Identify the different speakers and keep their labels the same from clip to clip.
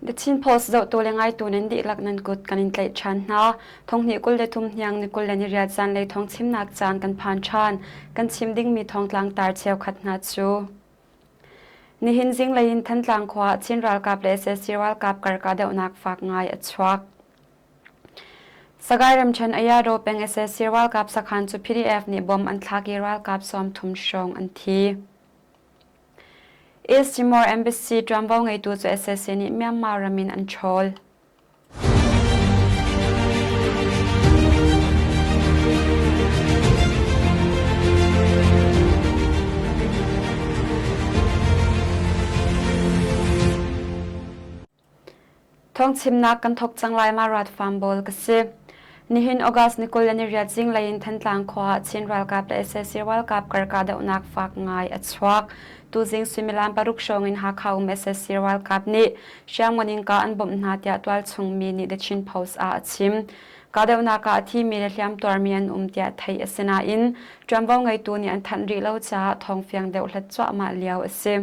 Speaker 1: The Chin Post zohtu le ngaitu nan dihlak nan kut kan in tlaih ṭhan hna. Thonghnih 23 hniang ni 28 zanlei thawng chimnak caan kan phan ṭhan. Kan chim dingmi thawngtlang tar cheukhat hna cu. Nihin zinglei in Thantlang khua ah Chin ralkap le sac ralkap kar kahdohnak fak ngai a chuak. Sagaing ramṭhen Ayadaw peng sac ralkap sakhan cu PDF nih bom an thlak i ralkap 30 hrawng an thi. East Timor Embassy ṭuanvo ngeitu cu sac nih Myanmar ram in an ṭhawl. Thawngchimnak kan thawk cang lai ma rat farm bawl ka si. Nihin August ni 28 zinglei in Thantlang khua ah Chin ralkap le sac ralkap kar kahdohnak fak ngai a chuak. Tuzing suimilam paruk hrawng in Hakha um sac ralkap nih hriamngan in kah an bawmh hna tiah tualchung mi nih The Chin Post ah a chim. Kahdohnak ah a thimi le hliamtuarmi an um tiah theih a si nain ṭuanvo ngeitu nih an thanh rih lo caah thawngfiang deuh hlat cuahmah lio a si.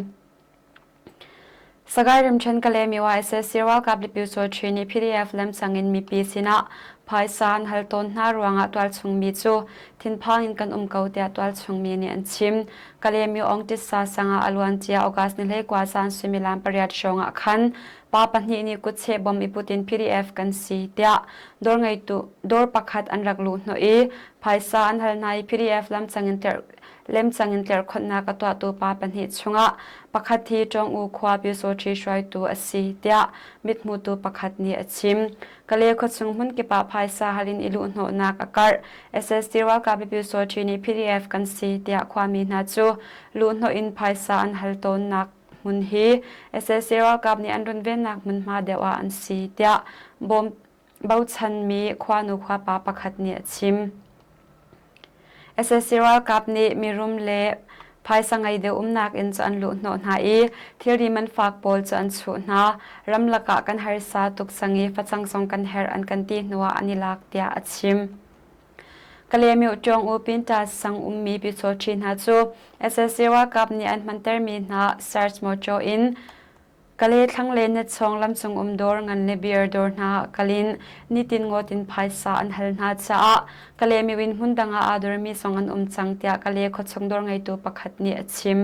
Speaker 1: Sagaing ramṭhen Kalaymyo ah sac ralkap Lipiu-Sawṭhi nih PDF lemcang in mipi sinah phaisa an hal tawn hna ruangah tualchung mi cu thinphang in kan um ko tiah tualchung mi nih an chim. Kalaymyo Aung Titsa sang ah a luancia August ni 19 zan suimilam pariat hrawng ah khan pa pahnih nih kutcheh bom i put in PDF kan si tiah dawr ngeitu dawr pakhat an rak luh hnawh i phaisa an hal hna i PDF lamcang in lemcang in tlerhkhonhnak a tuahtu pa pahnih chungah pakhat hi Ṭawng-U khua Pyusawṭhi hruaitu a si tiah mithmutu pakhat nih a chim. Kale khuachung hmunkip ah phaisa hal in i luhhnawhnak a karh. SST ralkap Pyusawṭhi nih PDF kan si tiah khuami hna cu luhhnawh in phaisa an hal tawnnak hmun hi SSC ralkap nih an runvennak hmunhma deuh ah an si tiah bawm bochanmi khuanu khuapa pakhat nih a chim. Sac ralkap nih mirum le phaisa ngei deuh umnak inn cu an luhhnawh hna i thilri man fak pawl cu an chuh hna. Ramlak ah kan harsa tuk cang i facang zong kan herh an kan ti hnuah an i lak tiah a chim. Kalaymyo ṭawng u Pinta sang ummi Pyusawṭhi hna cu sac ralkap nih an hmantermi hna search motor in Kale thlanglei netchawng lamcung um dawr ngan le beer dawr hna ah kal in nitin ngawt in phaisa an hal hna caah Kale miwin hmun dang ah aa dormi zong an um cang tiah Kale khuachung dawr ngeitu pakhat nih a chim.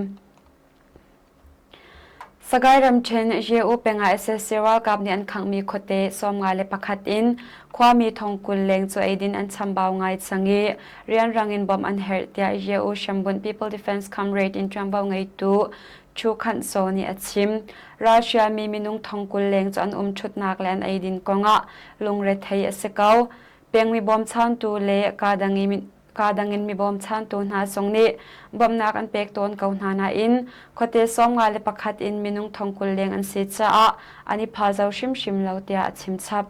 Speaker 1: Sagaing ramṭhen Ye-U peng ah sac ralkap nih an khanghmi khuate 51 in khuami thong 20 leng cu eidin an chambau ngai cang i rianrang in bawmh an herh tiah Ye-U hrambunh People Defense Comrade in ṭuanvo ngeitu Chu Khanh Saw nih a chim. Russia mi minung thong 20 leng cu an um ṭhutnak le an eidin kongah lungrethei a si ko. Pengmi bawmchantu le kaa dang in mi bawmchantu hna zong nih bawmhnak an pek tawn ko hna nain khuate 51 in minung thong 20 leng an si caah an i phazo hrimhrim lo tiah a chim chap.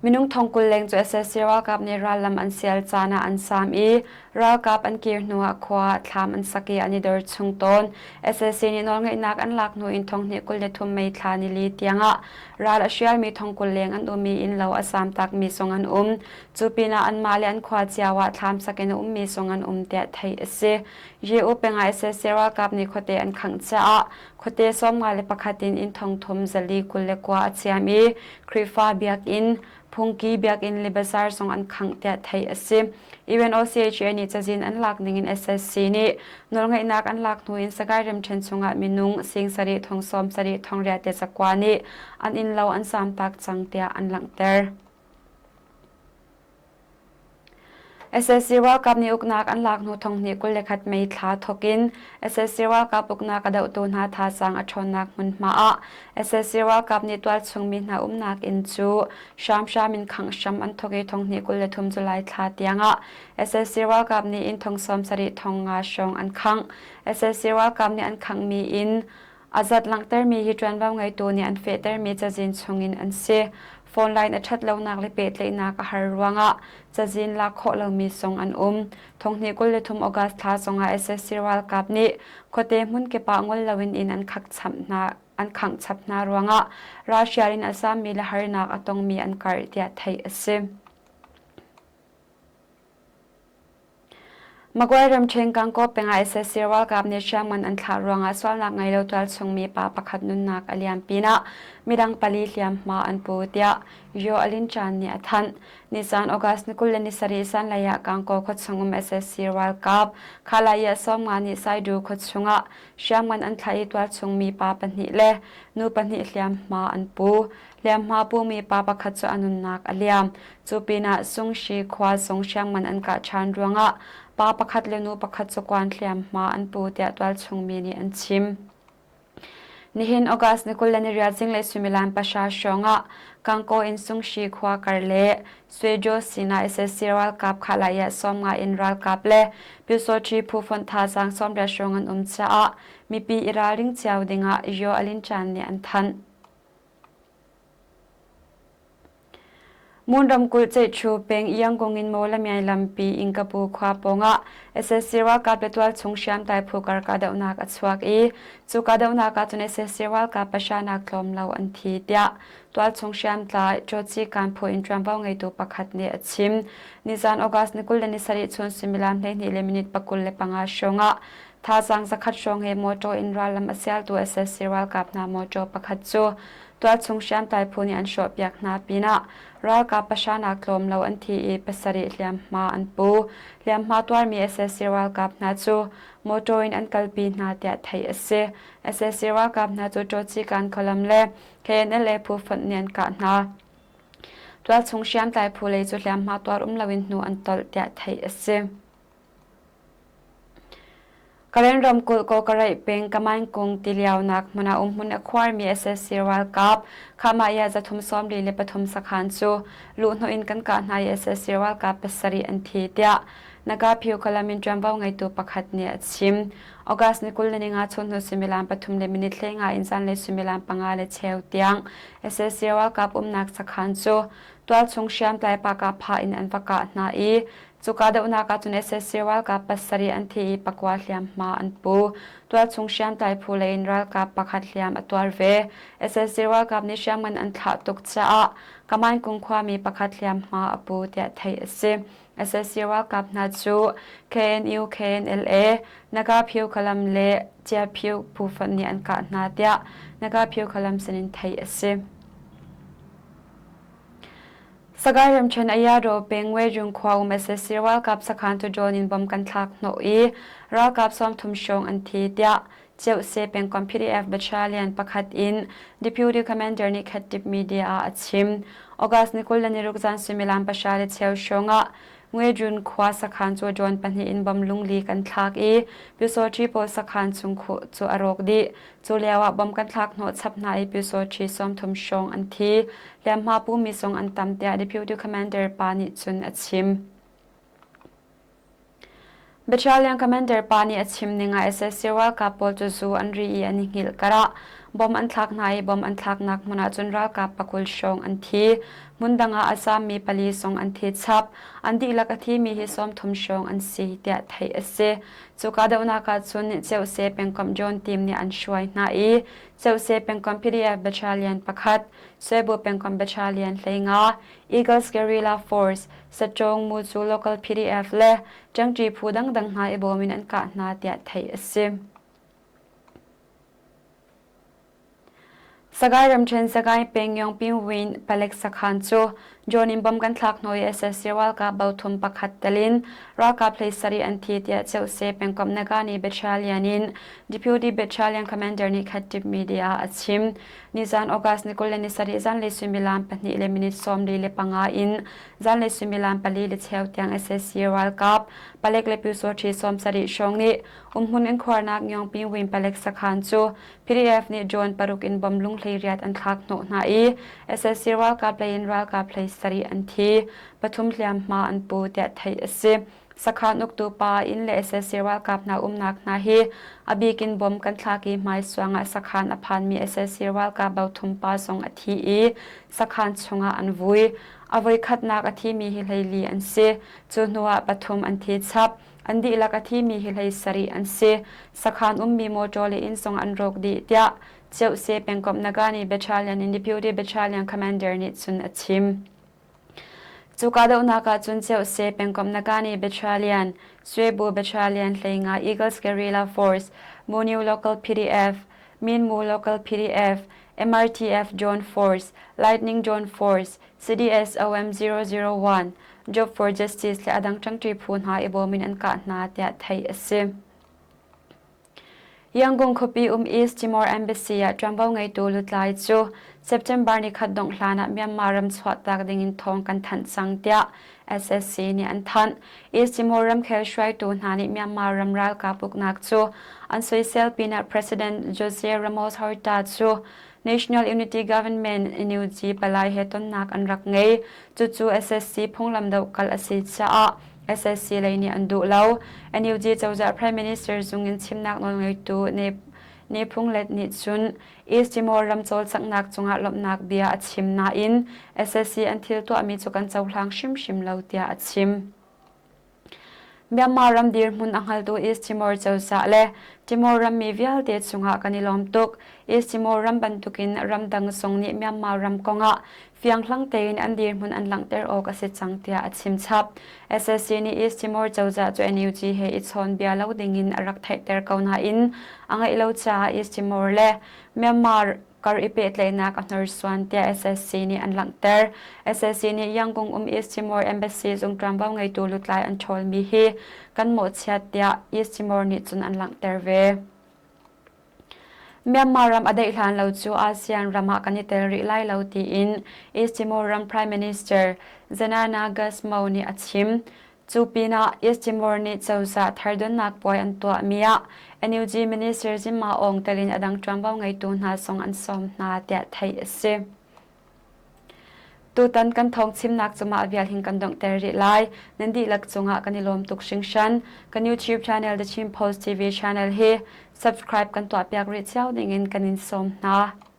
Speaker 1: Minung thong 20 leng cu sac ralkap nih rallam an sial caan ah an saam i ralkap an kir hnuah khua ah thlam an sak i an i dor chung tawn. Sac nih nawlngeihnak an lak hnu in thong hnih 23 May thla nili tiangah ral a hrialmi thong 20 leng an um i innlo a saam takmi zong an um. Cu pinah anmah le an khua cio ah thlam sak in a ummi zong an um tiah theih a si. Ye-U peng ah sac ralkap nih khuate an khangh caah Khuate 51 in inn thong thum zali 29 a chiam i Khrihfa biakinn, phungki biakinn le bazaar zong an khangh tiah theih a si. UNOCHA nih cazin an lak ning in SSC nih nawlngeihnak an lak hnu in Sagaing ramṭhen chungah minung sing sarih thong sawm sarih thong riat le zakua nih an innlo an zaamtak cang tiah an langhter. Sac ralkap nih uknak an lak hnu thong hnih 21 May thla thawk in sac ralkap uknak a dohtu hna thazaang a ṭhawnnak hmunhma ah sac ralkap nih tualchung mi hna umnak inn cu hramhram in khangh hram an thawk i thong hnih 23 July thla tiangah sac ralkap nih inn thong 70 thong nga hrawng an khangh. Sac ralkap nih an khanghmi inn A zat langhtermi hi ṭuanvo ngeitu nih an fehtermi cazin chungin an si. Phone line a ṭhat lonak le pehtlaihnak a har ruangah cazin lak khawh lomi zong an um. Thonghnih 23 August thla zongah sac ralkap nih khuate hmunkip ah ngol loin inn an khak chap hna an khangh chap hna ruangah ralhrial in a zaammi le harnak a tongmi an karh tiah theih a si. Magway ramṭhen Gangaw peng ah sac ralkap nih hriamngan an thlah ruangah sualnak ngei lo tualchung mi pa pakhat nunnak a liam pinah midang pali hliamhma an pu tiah Yo Alin Chan nih a thanh. Nisan August ni 27 zanlei ah Gangaw khuachung um sac ralkap Khalaya 50 nih Saidu khuachung ah hriamngan an thlah i tualchung mi pa pahnih le nu pahnih hliamhma an pu. Hliamhma pumi pa pakhat cu a nunnak a liam. Cu pinah Sungshi khua zong hriamngan an kah ṭhan ruangah pa pakhat le nu pakhat cu kuan hliamhma an pu tiah tualchung mi nih an chim. Nihin August ni 28 zinglei suimilam pahra hrawngah Kangkaw in Sungshi khua kar le Suejo sinah sac ralkap khahlai ah 50 in ralkap le Pyusawṭhi phu fonh thazaang 80 hrawng an um caah mipi i ralring cio dingah Yo Alin Chan nih an thanh. Mon ramkulh Ceihṭhu peng Yangon in Mawlamyine lampi Ingkapu khua pawngah sac ralkap le tualchung hriamtlai phu kar kahdohnak a chuak i cu kahdohnak ah cun sac ralkap pahranak tlawm lo an thi tiah tualchung hriamtlai Ṭawci Kanphu in ṭuanvo ngeitu pakhat nih a chim. Nizan August ni 27 chun suimilam 12 le minute 25 hrawngah Thazaang zakhat hrawng he mawṭaw in rallam a sialtu sac ralkap hna mawṭaw pakhat cu tualchung hriamtlai phu nih an hrawhpiak hna pinah ralkap pahranak tlawm lo an thi i pasarih hliamhma an pu. Hliamhma tuarmi sac ralkap hna cu mawṭaw in an kalpi hna tiah theih a si. Sac ralkap hna cu Ṭawcikan khualam le KNLA phu fonh nih an kah hna. Tualchung hriamtlai phu lei cu hliamhma tuar um loin hnu an tolh tiah theih a si. Karen ramkulh Kawkaraih peng Kamaingkung tilionak hmun ah umhmun a khuarmi sac ralkap Khahmah 343 sakhan cu luhhnawh in kan kah hna i sac ralkap pasarih an thi tiah Nagaphiu Kalamin ṭuanvo ngeitu pakhat nih a chim. August ni 25 chunhnu suimilam pathum le minute 15 in zanlei suimilam panga le cheu tiang sac ralkap umnak sakhan cu tualchung hriamtlai pakah in an va kah hna i Cu kahdohnak ah cun sac ralkap pasarih an thi i pakua hliamhma an pu. Tualchung hriamtlai phu lei in ralkap pakhat hliam a tuar ve. Sac ralkap nih hriamngan an thlah tuk caah Kamankung khuami pakhat hliamhma a pu tiah theih a si. Sac ralkap hna cu KNU, KNLA, Nagaphiu Kalam le Chiaphiu phu fonh nih an kah hna tiah Nagaphiu Kalam sinin theih a si. Sagaing ramṭhen Ayadaw peng Wejung khua um sac ralkap sakhan cu drone in bomb kan thlak hnawh i ralkap 30 hrawng an thi tiah Ceuse pengkomh PDF battalion pakhat in Deputy Commander nih Khattip media ah a chim. August ni 26 zan suimilam pahra le cheu hrawng ah Ngwejun khua sakhan cu drone pahnih in bomb lungli kan thlak i Pyusawṭhi pawl sakhan chung khuh cu a rawk dih. Cu lio ah bomb kan thlak hnawh chap hna i Pyusawṭhi 30 hrawng an thi. Hliamhma pumi zong an tam tiah Deputy Commander pa nih cun a chim. Battalion Commander pa nih a chim ning ah sac ralkap pawl cu zu an ri i an i hngilh karah bomb an thlak hna i bomb an thlaknak hmun ah cun ralkap pakul hrawng an thi. Hmun dang ah a zaammi pali zong an thi chap. An dihlak a thimi hi 30 hrawng an si tiah theih a si. Cu kahdohnak ah cun Ceuse pengkomh John Team nih an hruai hna i Ceuse pengkomh PDF Battalion pakhat, Cebu pengkomh Battalion 15, Eagles Guerrilla Force, Satawng Mucu Local PDF le ṭangṭi phu dangdang hna i bawm in an kah hna tiah theih a si. Sagaing ramṭhen Sagaing peng Yongping Win palek sakhan cu drone in bomb kan thlak hnu i sac ralkap bothum pakhat tel in ralkap hlei sarih an thi tiah Ceuse pengkomh Nagani Battalion in Deputy Battalion Commander nih Khattip media ah a chim. Nizan August ni 27 zanlei suimilam pahnih le minute 45 in zanlei suimilam pali le cheu tiang sac ralkap palek le pyusawṭhi 70 hrawng nih umhmun in khuarnak Yongping Win palek sakhan cu PDF nih drone paruk in bomb lung 18 an thlak hnawh hna i sac ralkap lei in ralkap hlei sarih an thi, pathum hliamhma an pu tiah theih a si. Sakhan uktu pa inn le sac ralkap hna umnak hna hi a bik in bomb kan thlak i hmaisuang ah sakhan a phanmi sac ralkap bothum pa zong a thi i sakhan chungah an vui. A voikhatnak a thimi hi hleili an si. Cu hnu ah pathum an thi chap. An dihlak a thimi hi hlei sarih an si. Sakhan ummi mawṭaw le inn zong an rawk dih tiah Ceuse pengkomh Nagani Battalion in Deputy Battalion Commander nih cun a chim. Cu kahdohnak ah cun Ceuhse pengkomh Nagani Battalion, Swebu Battalion 15 Eagles Guerrilla Force, Munyu Local PDF, Minmu Local PDF, MRTF Drone Force, Lightning Drone Force, CDSOM 001, Job for Justice le a dang ṭangṭi phu hna i bawm in an kah hna tiah theih a si. Yangon khuapi um East Timor Embassy ah ṭuanvo ngeitu lutlai cu September nikhat dongh hlan ah Myanmar ram chuahtak dingin thawng kan thanh cang tiah SSC nih an thanh. East Timor ramkhel hruaitu hna nih Myanmar ram ralkap uknak cu an soisel pinah President Jose Ramos Horta cu National Unity Government NUG palai he tonnak an rak ngei. Cucu SSC phunglam dohkalh a si caah SSC lei nih an duh lo. NUG cozah Prime Minister zung in chimnak nawlngeitu Ne Phung Let nih cun East Timor ram cawlcanghnak cungah lawmhnak bia a chim nain SSC an thil tuahmi cu kan cohlang hrimhrim lo tiah a chim. Myanmar ram dirhmun a hngaltu East Timor cozah le Timor rammi vialte cungah kan i lawm tuk. East Timor ram bantukin ramdang zong nih Myanmar ram kongah fianghlang tein an dirhmun an langhter awk a si cang tiah a chim chap. SSC nih East Timor cozah cu NUG he i chawnbia lo dingin a rak theihter ko nain a ngaih lo caah East Timor le Myanmar kar i pehtlaihnak a hnorsuan tiah SSC nih an langhter. SSC nih Yangon um East Timor Embassy zung ṭuanvo ngeitu lutlai an ṭhawlmi hi kan mawhchiat tiah East Timor nih cun an langhter ve. Myanmar ram a daih hlan lo cu ASEAN ram ah kan i tel rih lai lo tiin East Timor ram Prime Minister Xanana Gusmao nih a chim. Cu pinah East Timor nih cozah thar donnak puai an tuahmi ah NUG Minister Zimma Aung tel in a dang ṭuanvo ngeitu hna zong an sawm hna tiah theih a si. Tutan kan thawng chimnak cu mah vial hin kan donghter rih lai. Nan dihlak cungah kan i lawm tuk hringhran. Kan YouTube channel The Chin Post TV channel hi subscribe kan tuahpiak rih cio dingin kan in sawm hna.